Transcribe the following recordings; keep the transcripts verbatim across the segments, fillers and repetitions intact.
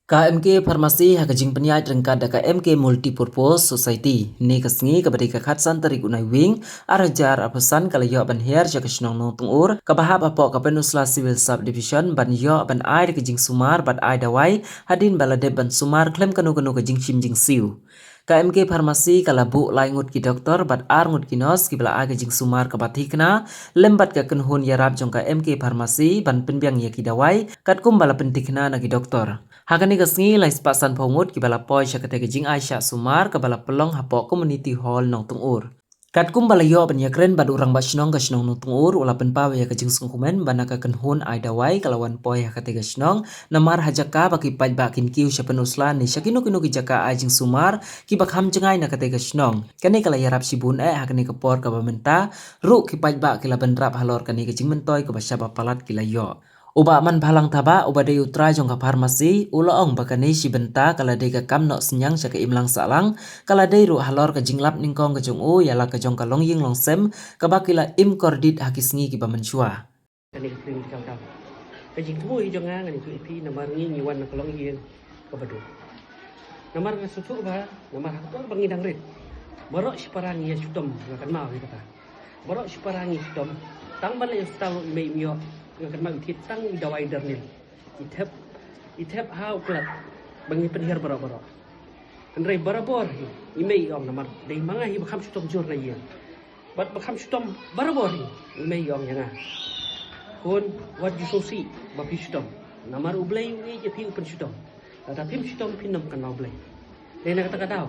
Ka M K Pharmacy ha ka jingpynïaid ryngkat da ka M K Multipurpose Society, ne ka sngi kaba dei ka khatsan tarik u Naiwieng, ar hajar arphew san ka la ïoh ban hiar sha ka shnong Nongtyngur, kaba hap hapoh ka Pynursla Civil Sub Division ban ïoh ban ai da ka jingsumar bad ai dawai hadien ba la dep ban sumar khlem kano kano ka jingshim jingsiew. Ka M K Pharmacy ka la buh lai ngut ki doktor bad ar ngut ki nurse kiba la ai ka jingsumar kaba thikna, lem bad ka kynhun ïarap jong ka M K Pharmacy ban pynbiang ïa ki dawai, katkum ba la pynthikna na ki doktor. Ha kane ka sngi lai spah sanphew ngut kiba la poi sha kata ka jingai shah sumar kaba la pynlong hapoh Community Hall Nongtyngur. Katkum ba la ïoh ban ïakren bad u rangbah shnong ka shnong Nongtyngur u la pynpaw ïa ka jingsngewkmen ba na ka kynhun ai dawai ka la wan poi ha kata ka shnong, namar ha jaka ba ki paidbah kin kiew sha Pynursla ne sha kino kino ki jaka ai jingsumar kiba kham jngai na kata ka shnong. Kane ka la ïarap shibun eh ha kane ka por kaba mynta ruh ki paidbah ki la bynrap halor kane ka jingmyntoi kaba shaba palat ki la ïoh. U Bah Manbhalang Thabah uba dei u trai jong ka pharmacy u la ong ba kane shi bynta ka la dei ka kam noh synñiang sha ka imlang sahlang, ka la dei ruh halor ka jinglap nyngkong ka jong u ïa la ka jong ka longïing longsem kaba ki la im kordit ha ki sngi kiba mynshuwa. Kane ka pring ka kam. Ka jingthmu hi jong nga ngan ïathuh ïa phi namar ngi ngi wan na ka longïing kaba duk. Namar nga sngewthuh ba namar ha ka por ba ngi dang rit, baroh shipara ngi ïa shitom, nga kynmaw ïa kata. Baroh shipara ngi shitom. Tang ban leit hospital ruh i mei im ïoh, nga kynmaw i thied tang i dawai Dernil. I thep, i thep ha u klat ba ngi pynhiar baroh baroh. Hynrei barabor hi i mei i ong namar dei ma nga hi ba kham shitom jur na ïing. Bad ba kham shitom barabor hi i mei i ong ïa nga, khun, wat ju sngewsih ba phi shitom, namar U Blei u ïeit ïa phi u pynshitom. Lada phim shitom phin ym kynmaw Blei. Dei na kata ka daw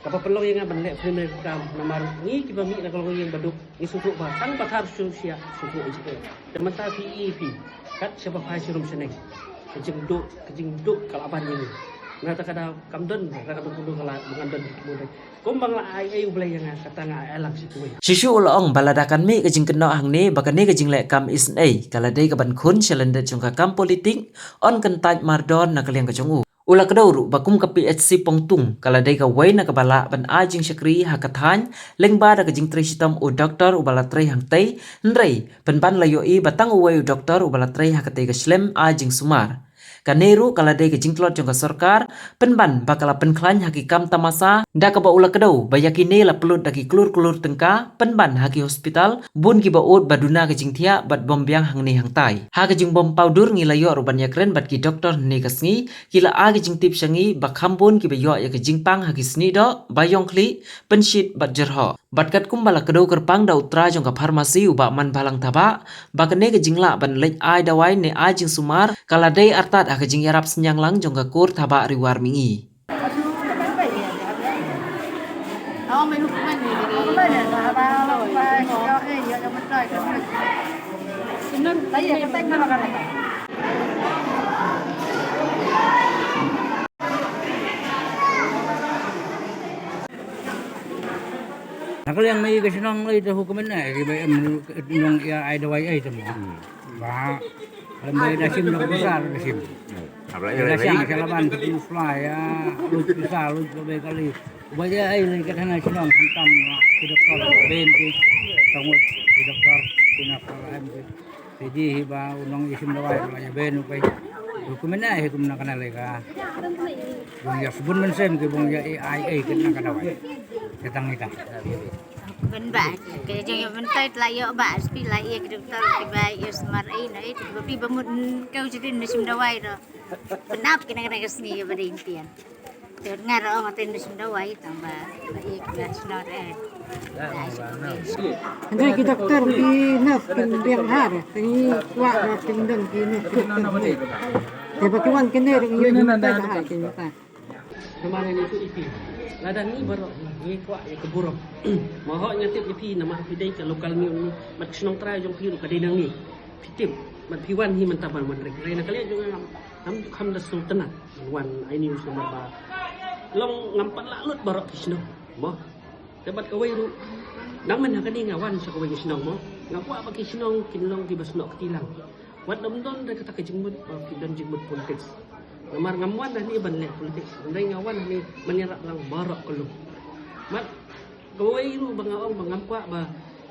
kaba pynlong ïa nga ban leh pynlong ïa ka kam namar ngi kiba mih na ka longïing ba duk ngi sngewthuh ba tang pathar shu shiah sngewthuh ïa jingeh. Te mynta phi i phi kat shaba phai sharum shaneng, ka jingduk, ka jingduk ka la ban ïa ngi. Na kata ka daw kam don ba ka don ka la ban don ki kmut. Kumba nga la ai ei U Blei ïa nga, kata nga ai lang shi kawei. Shisha u la ong ba lada kan mih ka jingkynnoh hangne ba kane ka jingleh kam isynei ka la dei ka ban khun sha lyndet jong ka kam politik, yn kyntait mardor na ka liang ka jong u. U la kdew ruh ba kum ka P H C Pongtung ka la dei kawei na kaba lah ban ai jingshakri ha ka thaiñ lyngba da ka jingtrei shitom u doktor uba la trei hangtei, hynrei pynban la ïohi ba tang uwei u doktor uba la trei ha katei ka shlem ai jingsumar. Kane ruh ka la dei ka jingtlot jong ka sorkar, pynban ba ka la pynkhlaiñ ha ki kam tamasa, da kaba u la kdew ba ïa kine la pynlut da ki klur klur tyngka, pynban ha ki hospital bun kiba ud ba duna ka jingthiah bad bym biang hangne hangtai. Ha ka jingbym paw dur ngi la ïoh ruh ban ïakren bad ki doktor hynne ka sngi, ki la ai ka jingtip sha ngi ba kham bun kiba ïoh ïa ka jingpang ha ki snieh doh, ba ïong khlieh, pynshit bad jyrhoh. Bad katkum ba la kdew kyrpang da u trai jong ka pharmacy u Bah Manbhalang Thabah ba kane ka jinglah ban leit ai dawai ne ai jingsumar ka la dei artat ha ka jingïarap synñiang lang jong ka kur Thabah Riwar Mihngi. Na ka liang mei ka shnong lei te hukum ne ki ba em nong ïa ai dawai ai te mo. Ba lem ba da shim nong besar da shim. Da shang sha laban te pun fly ya lu besar lu ba kali. Ba ya ai lei ka thana shnong khamtam ki doktor ben ki sangut ki doktor ki na pala em ki. Te ji hi ba u nong ïa shim dawai ba la ïa ben u pei. Hukum ne hukum na ka na lei ka. Bong ïa sbun mynsiem ki bong ïa ai ai ki na ka dawai. Ka tang ita. Ban ba ka jong ïa ban tai la ïa ba spi la ïa ki doktor ki ba ïa smar ai na ai ba pi ba mut kau jidin na shim dawai ro. Penap ki na ka sngi ïa ba dei tian. Te nga ro ong aten na shim dawai tang ba ba ïa ki ba shno re. Hynrei ki doktor ki nurse kin biang ha re, te ngi kwah ba kin don ki nurse ki doktor ne. Te ba ki wan kine re ngi ym tai ba ha kin ta. Namar ngi tu iti. Lada ngi baroh ngi kwah ïa ka burom. Ma ho ngi tip iti namar phi dei ka local news ni mat shnong trai jong phi ruh ka dei nang ni. Phi tip mat phi wan hi mynta ban wan ring. Re na ka liang jong nga ngam ju kham da sngewtynnat. Wan ai news namar ba long ngam pat lah lut baroh ki shnong mo. Te bad kawei ruh nang men ha kane nga wan sha kawei ki shnong mo. Nga kwah ba ki shnong kin long kiba snoh kti lang. Wat dom don da kata ka jingmut ba ki don jingmut politics. Namar ngam wan hangne ban leh politics. Hynrei nga wan hangne ban ïarap lang baroh ka lum. Mat kawei ruh ba nga ong ba ngam kwah ba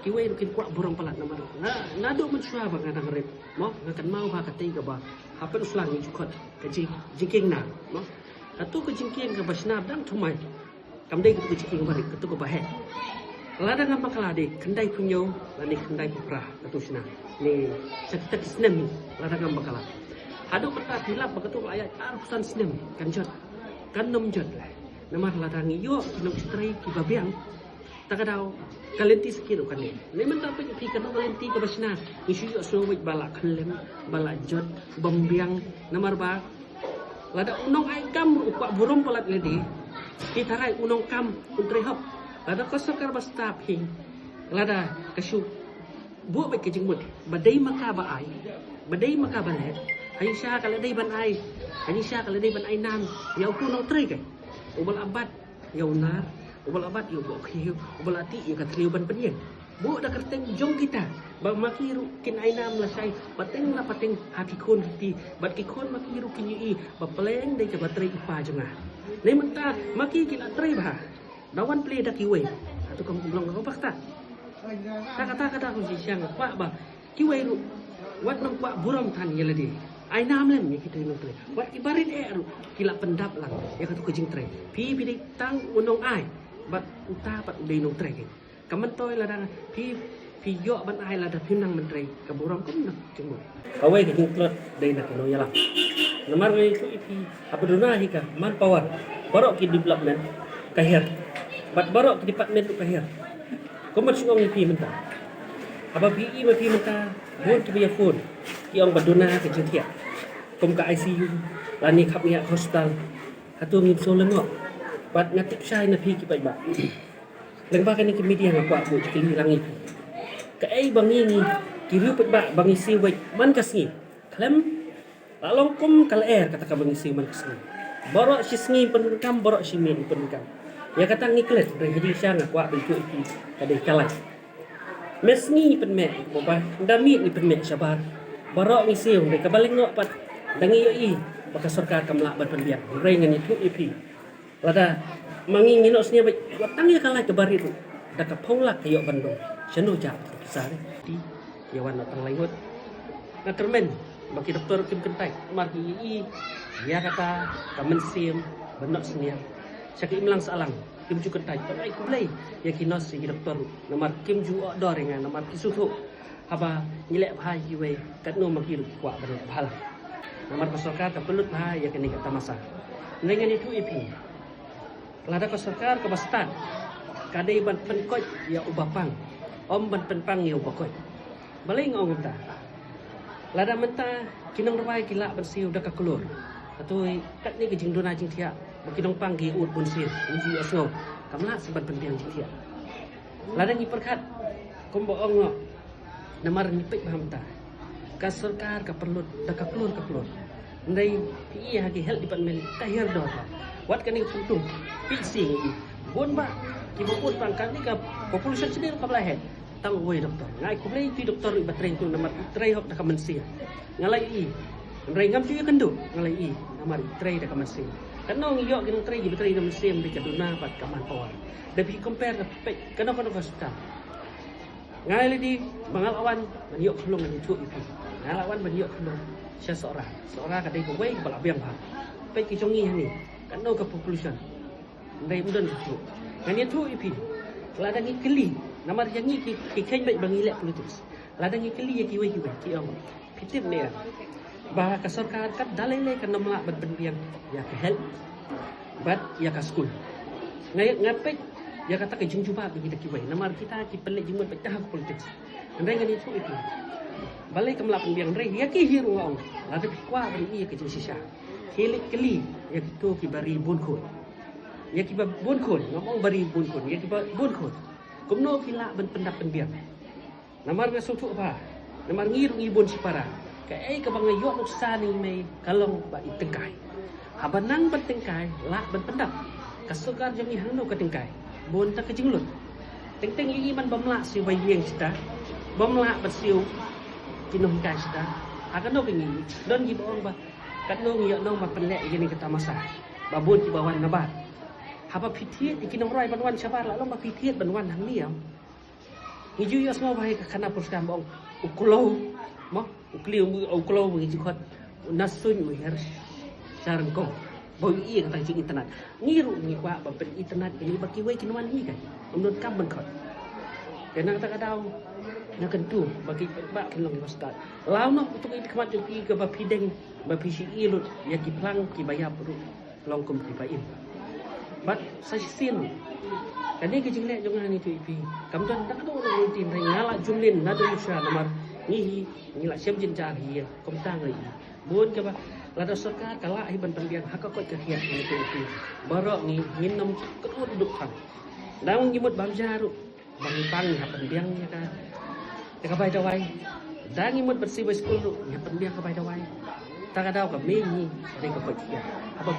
Kiwei ruh kin kwah burom palat namar nga, naduh mynshuwa ba nga dang rit, mo, nga kynmaw ba katei kaba ha pynslang ngi ju khot ka jing, jingkieng nar, mo. Katu ka jingkieng kaba shna dang thymmai. Kam dei katu ka jingkieng ba rit, katu kaba heh. Lada ngam bakla dei khyndai phew hynñiew lane khyndai phew phra katu shna. Ne sa kita ki snem hi, lada ngam bakla. Haduh kata phi lap ba katu ka la ïaid arphew san snem kan jot, kan nym jot leh. Namar lada ngi ïoh ki nongtrei kiba biang, ta ka daw ka lynti sa kit ruh kane. Lei mynta peit phi, kano ka lynti kaba shna, ngi shu ïohsngew beit ba la khyllem, ba la jot, bym biang. Namar ba lada u nongai kam ruh u kwah burom palat lade, ki tharai u nongkam un trei hok. Lada ka sorkar ba stad hi, lada ka shu buh beit ka jingmut ba dei ma ka ba ai, ba dei ma ka ba leh, ha jingshisha ka la dei ban ai, ha jingshisha ka la dei ban ai nam ïa utu u nongtrei, ka uba la bat ïa u nar, uba la bat ïa u boh khiew, uba la tih ïa ka thliew ban pynïeng. Buh da kyrteng jong kita, ba ma ki ruh kin ai nam lashai pateng la pateng ha ki khun ki kti, bad ki khun ma ki ruh kin ïohi ba pleng dei kaba trei i pa jong nga. Lei mynta ma ki ki la trei bha, da wan plie da kiwei. Hato kam long kaba kata? Ta kata kata, kumjuh shisha nga kwah ba kiwei ruh wat nang kwah burom than ïa lade. Ai nam lem ïa kita ki nongtrei. Wat ki barit eh ruh ki la pyndap lang ïa katu ka jingtrei. Phi phi dei tang u nongai, bad uta pat u dei nongtrei. Ka myntoi lada phi, phi ïoh ban ai, lada phi nang myntrei, ka burom kam nang jingmut. Kawei ka jingtlot dei na ki nongïalam. Namar ngi ïathuh ïa phi, haba duna hi ka manpower, baroh ki development ka hiar, bad baroh ki department ruh ka hiar. Kumba shu ong ïa phi mynta, haba phi i ma phi mynta, bun kiba ïa phone ki ong ba duna ka jingthiah kum ka I C U lane khapngiah ka hospital. Hato ngim sngewlyngngoh? Bad nga tip shai na phi ki paidbah. Lyngba kane ka media nga kwah buh jingkylli lang ïa phi. Kaei ba ngi, ngi ki riew paidbah ba ngi siew beit man ka sngi, khlem, la long kum ka lyer kata kaba ngi siew man ka sngi. Baroh shi sngi pyndonkam, baroh shi miet pyndonkam. Ïa kata ngi klet, hynrei ha jingshisha nga kwah ban ïathuh ïa phi, ka dei ka lait. Mynsngi pynmih, ba ynda miet ngi pynmih shabar. Baroh ngi siew, hynrei kaba lyngngoh pat, da ngi ïohi ba ka sorkar kam lah ban pynbiang. Hynrei ngan ïathuh ïa phi, lada ma ngi ngi ïohsngew beit, wat tang ïa ka lait kaba rit ruh, da ka phew lak ka ïoh ban don. Shano jah ka pisa re? Te ïa wan noh tang lai ngut. Nga kyrmen ba ki doktor kim kyntait, namar ki ïohi ïa kata ka mynsiem ban ïohsngew. Sha ka imlang sahlang kim ju kyntait. Tang ai khublei ïa ki nurse, ïa ki doktor, namar kim ju ohdor ïa nga, namar ki sngewthuh. Haba ngi leh bha ïa kiwei, katno ma ki ruh ki kwah ban leh bha lang. Namar ka sorkar ka pynlut bha ïa kane ka tamasa. Hynrei ngan ïathuh ïa phi, lada ka sorkar kaba stad ka dei ban pynkoit ïa uba pang, ym ban pynpang ïa uba koit. Balei nga ong kumta? Lada mynta ki nongrwai ki lah ban siew da ka klur, hato katne ka jingduna jingthiah ba ki nongpang ki ud bun sien, ngi ju ïohsngew, kam lah shuh ban pynbiang jingthiah. Lada ngi pyrkhat kumba ong nga, namar ngi peit bha mynta, ka sorkar ka pynlut da ka klur ka klur. Hynrei phi i ha ki health department ka hiar dor. Wat kane ka pyntung, phi i shisha ngi i, bun bah kiba ud pang, kane ka population shisha kaba la heh. Tang uwei doktor. Nga ai khublei ïa ki doktor iba trei tu, namar i trei hok da ka mynsiem. Nga la ïohi, hynrei ngam ju ïakynduh, nga la ïohi namar i trei da ka mynsiem. Katno ngi ïoh ki nongtrei kiba trei da ka mynsiem, bad ka duna bad ka manpower. Da phi compare, da phi peit kano kano ka hospital. Nga la dei ba nga la wan ban ïoh khunlung, ngan ïathuh ïa phi. Nga la wan ban ïoh khunlung sha Sohra. Sohra ka dei kawei kaba la biang bha. Peit ki jong ngi hangne, katno ka population. Hynrei ym don shuh. Ngan ïathuh ïa phi, lada ngi kylli, namar ïa ngi ki, ki kheiñ beit ba ngi leh politics. Lada ngi kylli ïa kiwei kiwei, ki ong, phi tip ne em ba ka sorkar katba lei lei kan ym lah ban pynbiang ïa ka health bad ïa ka skul. Nga, nga peit ïa kata ka jingjubab ïa kita kiwei, namar kita ki pynleit jingmut beit ha ka politics. Hynrei ngan ïathuh ïa phi, balei kam lah pynbiang, hynrei ïa ki hi ruh nga ong, lada phi kwah ban ïohi ïa ka jingshisha, khie leit kylli ïa kito kiba ri bun khun. Ïa kiba bun khun, ngam ong ba ri bun khun, ïa kiba bun khun, kumno ki lah ban pyndap pynbiang. Namar nga sngewthuh bha, namar ngi ruh ngi bun shipara. Kaei kaba nga ïoh nuksa na i mei ka long ba i tyngkai. Haba nang ban tyngkai lah ban pyndap. Ka sorkar jong ngi hangno ka tyngkai? Bun ta ka jinglut. Teng teng ïa i man bym lah siew ba ïeng shata, bym lah ban siew ki nonghikai shata. Ha kano ka ngi, don kiba ong ba katno ngi ïoh nong ban pynleh ïa kane ka tamasa ba bun kiba wan nabar. Haba phi thied ïa ki nongrwai ban wan shabar, la long ba phi thied ban wan hangne ïa Ngi ju ïohsngew ba ha ka khana pyrshah ba ong u kloi, mo, u kloi, u kloi ba ngi ju khot, na suiñ u hiar sha ryngkong. Ba u ïohi ka tang jong internet. Ngi ruh ngi kwah ba pyn internet ïa ngi ba kiwei kin wan hi ka. Ym donkam ban khot. Te na kata ka daw nga kyntu ba ki paidbah kin long kiba stad. Lano uto ki khmat jong phi kaba phi deng ba phi shu ïohi lut ïa ki phlang kiba ïap ruh long kum kiba im. Bad sa shisien kane ka jingleh jong nga ngi tu ïa phi. Kam don da ka dor ruh ngi tin, nga la jumlin naduh sha namar ngi hi ngi la shem jynjar hi kum tang ri. Bun kaba lada sorkar ka lah hi ban pynbiang ha ka koit ka khiah ngi tu ïa phi. Baroh ngi ngin nym kut duk khang. Dang ngi mut bam ja ruh ba ngi pang ngi hap pynbiang ïa ka, ïa ka bai dawai. Dang ngi mut ban siew bai skul ruh ngi hap pynbiang ka bai dawai. Ta ka daw ka mei ngi dei ka koit khiah. Haba